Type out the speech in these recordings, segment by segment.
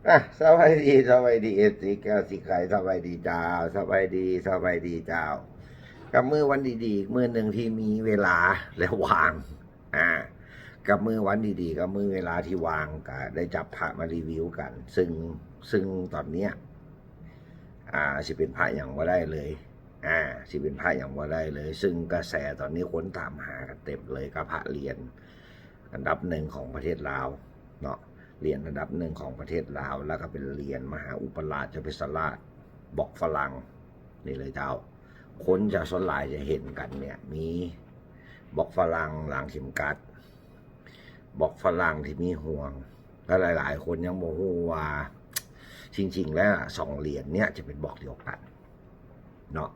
ອ່ະ ສະບາຍດີ ສະບາຍດີ ເອັຟຊີ ແກ້ວສີໄຄ ສະບາຍດີເຈົ້າ ສະບາຍດີ ສະບາຍດີເຈົ້າ. ກັບມື້ວັນດີໆ ມື້ໜຶ່ງທີ່ມີເວລາ ແລະ ວ່າງ ອ່າ ກັບມື້ວັນດີໆ ກັບມື້ເວລາທີ່ວ່າງ ກະໄດ້ຈັບພະມາຣີວິວກັນ ຊຶ່ງ ຊຶ່ງຕອນເນີ້ຍ ອ່າ ຊິເປັນພະຫຍັງບໍ່ໄດ້ເລີຍ ອ່າ ຊິເປັນພະຫຍັງບໍ່ໄດ້ເລີຍ ຊຶ່ງກະແສຕອນນີ້ຄົນຕາມຫາກັນເຕັມເລີຍ ກັບພະຫຼຽນອັນດັບໜຶ່ງຂອງປະເທດລາວເນາະ ຫຼຽນອັນດັບໜຶ່ງຂອງປະເທດລາວ ແລ້ວກະເປັນຫຼຽນມະຫາອຸປະລາດເຈົ້າເພັດຊະລາດ ບລັອກຝຣັ່ງ ນີ້ເລີຍເຈົ້າ. ຄົນຈະສ່ວນຫຼາຍຈະເຫັນກັນເນີ້ຍ ມີບລັອກຝຣັ່ງຫຼາງເຂັມຂັດ ບລັອກຝຣັ່ງທີ່ມີຫ່ວງ ແລະ ຫຼາຍໆຄົນຍັງບໍ່ຮູ້ວ່າ ຈິງໆແລ້ວສອງຫຼຽນເນີ້ຍຈະເປັນບລັອກດຽວກັນເນາະ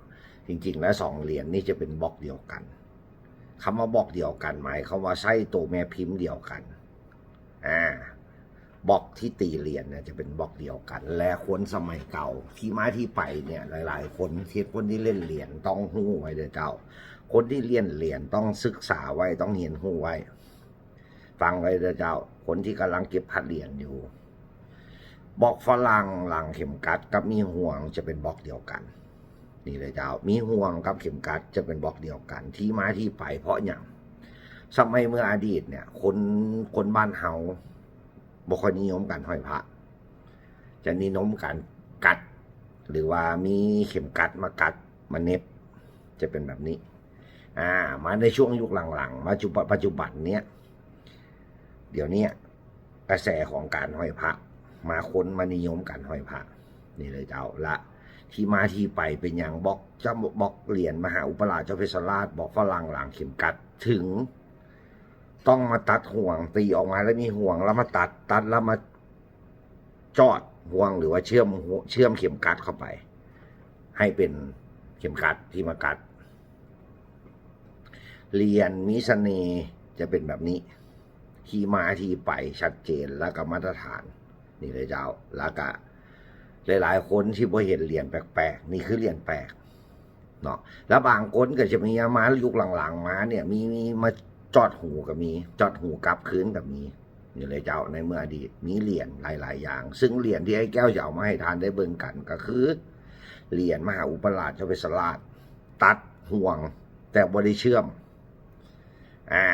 ຈິງໆແລ້ວສອງຫຼຽນນີ້ຈະເປັນບລັອກດຽວກັນ. ຄຳວ່າບລັອກດຽວກັນ ໝາຍຄວາມວ່າໃຊ້ໂຕແມ່ພິມດຽວກັນ ອ່າ ບລັອກທີ່ຕີຫຼຽນເນຍຈະເປັນບລັອກດຽວກັນ ແລະ ຄົນສະໄໝເກົ່າ ທີ່ມາທີ່ໄປເນຍ ຫຼາຍໆຄົນ ເຮັດຄົນທີ່ຫຼິ້ນຫຼຽນຕ້ອງຮູ້ໄວ້ເດີເຈົ້າ ຄົນທີ່ລ້ຽນຫຼຽນຕ້ອງສຶກສາໄວ້ ຕ້ອງຮຽນຮູ້ໄວ້ ຟັງໄວ້ເດີເຈົ້າ ຄົນທີ່ກຳລັງເກັບພະຫຼຽນຢູ່ ບລັອກຝຣັ່ງຫຼັງເຂັມຂັດກັບມີຫ່ວງຈະເປັນບລັອກດຽວກັນ ນີ້ເລີຍເຈົ້າ ມີຫ່ວງກັບເຂັມຂັດຈະເປັນບລັອກດຽວກັນ ທີ່ມາທີ່ໄປເພາະຫຍັງ? ສະໄໝເມື່ອອະດີດເນຍ ຄົນ ຄົນບ້ານເຮົາບໍ່ຄ່ອຍນິຍົມການຫ້ອຍພະ ຈະນິຍົມການກັດ ຫຼືວ່າມີເຂັມຂັດມາກັດ ມາເໜັບ ຈະເປັນແບບນີ້ ອ່າ ມາໃນຊ່ວງຍຸກຫຼັງໆ ມາຈຸ ປັດຈຸບັນເນຍ ດຽວເນຍ ກະແສຂອງການຫ້ອຍພະ ມາຄົນມານິຍົມການຫ້ອຍພະ ນີ້ເລີຍເຈົ້າ ລະທີ່ມາທີ່ໄປເປັນຫຍັງບລັອກ ເຈົ້າ ບລັອກຫຼຽນມະຫາອຸປະລາດເຈົ້າເພັດຊະລາດ ບລັອກຝຣັ່ງຫຼັງເຂັມຂັດ ເຖິງຕ້ອງມາຕັດຫ່ວງ ຕີອອກມາແລ້ວມີຫ່ວງ ແລ້ວມາຕັດ ຕັດແລ້ວມາຈອດຫ່ວງ ຫຼືວ່າເຊື່ອມ ເຊື່ອມເຂັມຂັດເຂົ້າໄປ ໃຫ້ເປັນເຂັມຂັດທີ່ມາກັດ. ຫຼຽນມີສະເໜ່ຈະເປັນແບບນີ້ ທີ່ມາທີ່ໄປຊັດເຈນ ແລ້ວກະມາດຕະຖານ ນີ້ເລີຍເຈົ້າ ແລ້ວກະຫຼາຍໆຄົນທີ່ບໍ່ເຫັນຫຼຽນແປກໆ ນີ້ຄືຫຼຽນແປກເນາະ ແລ້ວບາງຄົນກະຈະມີມາ ຍຸກຫຼັງໆມາເນຍ ມີ ມີມາຈອດຫູກະມີ ຈອດຫູກັບຄືນກະມີ ນີ້ເລີຍເຈົ້າ ໃນເມື່ອອະດີດມີຫຼຽນຫຼາຍໆຢ່າງ ຊຶ່ງຫຼຽນທີ່ອ້າຍແກ້ວຈະເອົາມາໃຫ້ທ່ານໄດ້ເບິ່ງກັນກະຄື ຫຼຽນມະຫາອຸປະລາດເຈົ້າເພັດຊະລາດ ຕັດຫ່ວງແຕ່ບໍ່ໄດ້ເຊື່ອມ ອ່າ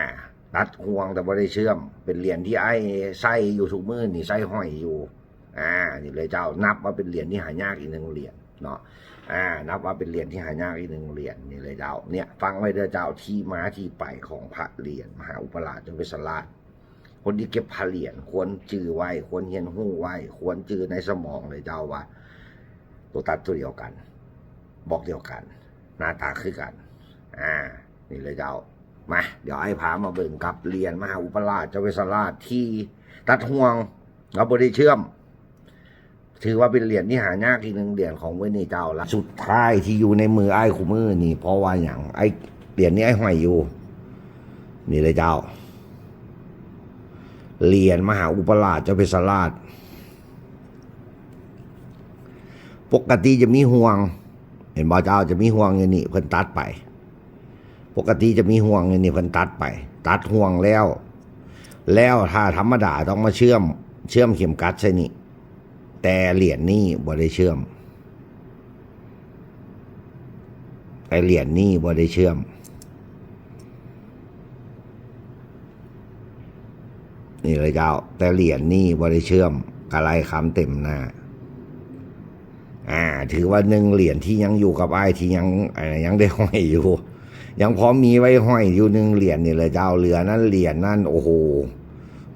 ຕັດຫ່ວງແຕ່ບໍ່ໄດ້ເຊື່ອມ ເປັນຫຼຽນທີ່ອ້າຍໃຊ້ຢູ່ທຸກມື້ນີ້ ໃຊ້ຫ້ອຍຢູ່ ອ່າ ນີ້ເລີຍເຈົ້າ ນັບວ່າເປັນຫຼຽນທີ່ຫາຍາກອີກໜຶ່ງຫຼຽນເນາະ ອ່າ ນັບວ່າເປັນຫຼຽນທີ່ຫາຍາກອີກໜຶ່ງຫຼຽນ ນີ້ເລີຍເຈົ້າ ເນຍ ຟັງໄວ້ເດີເຈົ້າ ທີ່ມາທີ່ໄປຂອງພະຫຼຽນມະຫາອຸປະລາດເຈົ້າເພັດຊະລາດ ຄົນທີ່ເກັບພະຫຼຽນ ຄວນຈື່ໄວ້ ຄວນຮຽນຮູ້ໄວ້ ຄວນຈື່ໃນສະໝອງເລີຍເຈົ້າວ່າ ໂຕຕັດໂຕດຽວກັນ ບລັອກດຽວກັນ ໜ້າຕາຄືກັນ ອ່າ ນີ້ເລີຍເຈົ້າ. ມາ ດຽວອ້າຍພາມາເບິ່ງກັບຫຼຽນມະຫາອຸປະລາດເຈົ້າເວສສະລາດທີ່ຕັດຫ່ວງ ແລ້ວບໍ່ໄດ້ເຊື່ອມ ຖືວ່າເປັນຫຼຽນທີ່ຫາຍາກອີກໜຶ່ງຫຼຽນຂອງມື້ນີ້ເຈົ້າ ລະສຸດທ້າຍທີ່ຢູ່ໃນມືອ້າຍຄູ່ມື້ນີ້ ເພາະວ່າຫຍັງ? ອ້າຍ ຫຼຽນນີ້ອ້າຍຫ້ອຍຢູ່ ນີ້ເລີຍເຈົ້າ ຫຼຽນມະຫາອຸປະລາດເຈົ້າເວສສະລາດ ປົກກະຕິຈະມີຫ່ວງ ເຫັນບໍ່ເຈົ້າ? ຈະມີຫ່ວງຢູ່ນີ້ ເພິ່ນຕັດໄປ ປົກກະຕິຈະມີຫ່ວງຢູ່ນີ້ ເພິ່ນຕັດໄປ ຕັດຫ່ວງແລ້ວ ແລ້ວຖ້າທຳມະດາຕ້ອງມາເຊື່ອມ ເຊື່ອມເຂັມກັດໃສ່ນີ້ ແຕ່ຫຼຽນນີ້ບໍ່ໄດ້ເຊື່ອມ ແຕ່ຫຼຽນນີ້ບໍ່ໄດ້ເຊື່ອມ ນີ້ເລີຍເຈົ້າ ແຕ່ຫຼຽນນີ້ບໍ່ໄດ້ເຊື່ອມ ກະໄລ່ຄຳເຕັມໜ້າ ອ່າ ຖືວ່າໜຶ່ງຫຼຽນທີ່ຍັງຢູ່ກັບອ້າຍ ທີ່ຍັງ ອ່າ ຍັງໄດ້ຫ້ອຍຢູ່ ຍັງພໍມີໄວ້ຫ້ອຍຢູ່ໜຶ່ງຫຼຽນນີ້ແຫຼະເຈົ້າ ເຫຼືອນັ້ນຫຼຽນນັ້ນ ໂອ້ໂຫ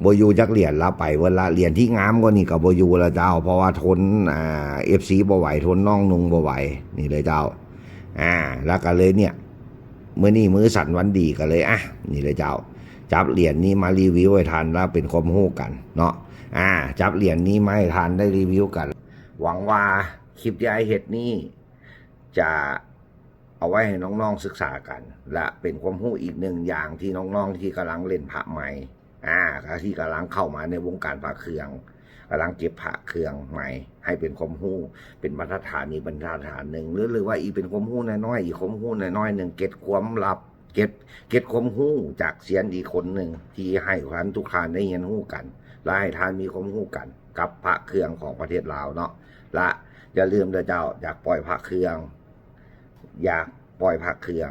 ບໍ່ຢູ່ຈັກຫຼຽນລະ ໄປເບິດລະ ຫຼຽນທີ່ງາມກວ່ານີ້ກະບໍ່ຢູ່ລະເຈົ້າ ເພາະວ່າທົນ ອ່າ ເອັຟຊີ ບໍ່ໄຫວ ທົນນ້ອງນຸ່ງບໍ່ໄຫວ ນີ້ເລີຍເຈົ້າ ອ່າ ລະກະເລີຍເນຍ ມື້ນີ້ມື້ສັນວັນດີກະເລີຍ ອ່ະ ນີ້ເລີຍເຈົ້າ ຈັບຫຼຽນນີ້ມາຣີວິວໃຫ້ທ່ານລະເປັນຄວາມຮູ້ກັນເນາະ ອ່າ ຈັບຫຼຽນນີ້ມາໃຫ້ທ່ານໄດ້ຣີວິວກັນ ຫວັງວ່າຄລິບທີ່ອ້າຍເຮັດນີ້ຈະ ເອົາໄວ້ໃຫ້ນ້ອງໆສຶກສາກັນ ແລະ ເປັນຄວາມຮູ້ອີກໜຶ່ງຢ່າງທີ່ນ້ອງໆທີ່ກຳລັງຫຼິ້ນພະໃໝ່ ອ່າ ທີ່ກຳລັງເຂົ້າມາໃນວົງການພະເຄື່ອງ ກຳລັງເກັບພະເຄື່ອງໃໝ່ ໃຫ້ເປັນຄວາມຮູ້ ເປັນບັນທັດຖານອີກບັນທັດຖານໜຶ່ງ ຫຼື ຫຼືວ່າອີກເປັນຄວາມຮູ້ນ້ອຍໆ ອີກຄວາມຮູ້ນ້ອຍໆໜຶ່ງ ເກັບຄວາມລັບ ເກັບ ເກັບຄວາມຮູ້ຈາກຊຽນອີກຄົນໜຶ່ງ ທີ່ໃຫ້ທ່ານທຸກທ່ານໄດ້ຮຽນຮູ້ກັນ ແລະ ໃຫ້ທ່ານມີຄວາມຮູ້ກັນກັບພະເຄື່ອງຂອງປະເທດລາວເນາະ. ແລະ ຢ່າລືມເດີເຈົ້າ, ຢາກປ່ອຍພະເຄື່ອງ, ຢາກປ່ອຍພະເຄື່ອງ,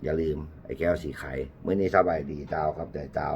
ຢ່າລືມ ໄອ້ແກ້ວສີໄຄ. ມື້ນີ້ສະບາຍດີເຈົ້າ, ຂອບໃຈເຈົ້າ.